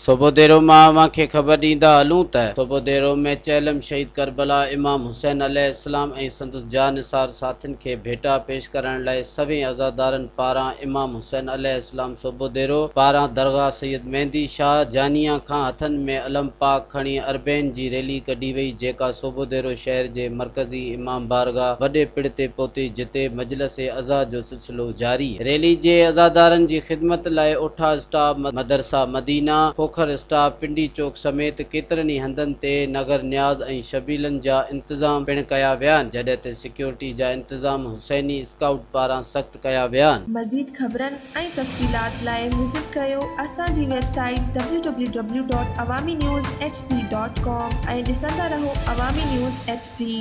صوڀوديرو مان اوهان کي خبر ڏيندا هلون ته صوڀوديرو ۾ چهلم شهيد ڪربلا امام حسين عليه السلام ۽ سندس جانثار ساٿين کي ڀيٽا پيش ڪرڻ لاء سوين عزادارن پاران امام حسين عليه السلام صوڀوديرو پاران درگاهه سيد مهدي شاهه جانيان کان هٿن ۾ علم پاڪ کڻي اربعين جي ريلي ڪڍي وئي جيڪا صوڀوديرو شهر جي مرڪزي امام بارگاهه وڏي پڙ تي پهتي جتي مجلس عزا جو سلسلو جاري. ريلي جي عزادارن جي خدمت لاء اوٺا اسٽاپ، مدرسه مدينه، کوکر اسٽاپ، پنڊي چوڪ سميت ڪيترن ئي هنڌن تي نگر نياز ۽ شبيلن جا انتظام پڻ ڪيا ويا آهن، جڏهن ته سيڪيورٽي جا انتظام حسيني اسڪائوٽ پاران سخت ڪيا ويا آهن. مزيد خبرن ۽ تفصيلات لاء وزٽ ڪريو اسان جي website W W W dot Awami news H D dot com ۽ ڏسندا رهو عوامي نيوز ايڇ ڊي.